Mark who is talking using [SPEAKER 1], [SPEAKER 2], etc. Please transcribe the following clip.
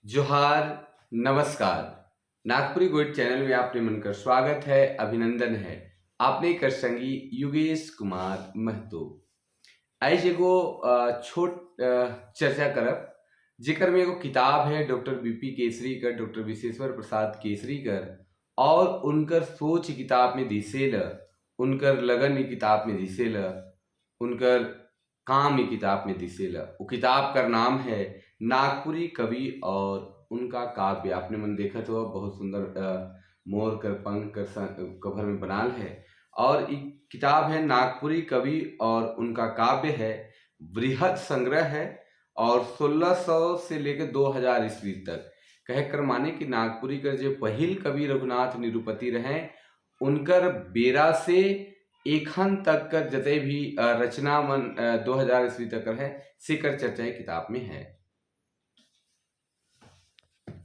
[SPEAKER 1] जोहार, नमस्कार। नागपुरी गोइड चैनल में आपने मन कर स्वागत है, अभिनंदन है। आपने कर संगी युगेश कुमार महतो। आइज एगो छोट चर्चा करब जेकर में एगो किताब है डॉक्टर बीपी केसरी कर, डॉक्टर विश्वेश्वर प्रसाद केसरी कर और उनकर सोच किताब में दिसेल, उनकर लगन ई किताब में दिसेल, उनकर काम ई किताब में दिसेल। वो किताब कर नाम है नागपुरी कवि और उनका काव्य। आपने मन देखत हो, बहुत सुंदर मोर कर पंख कर कवर में बनाल है और ई किताब है नागपुरी कवि और उनका काव्य है। बृहद संग्रह है और 1600 से लेकर 2000 ईस्वी तक, कहे कर माने कि नागपुरी कर जो पहिल कवि रघुनाथ निरुपति रहे, उनकर बेरा से एखन तक कर जते भी रचना मन 2000 ईस्वी तक है, से कर चर्चा किताब में है।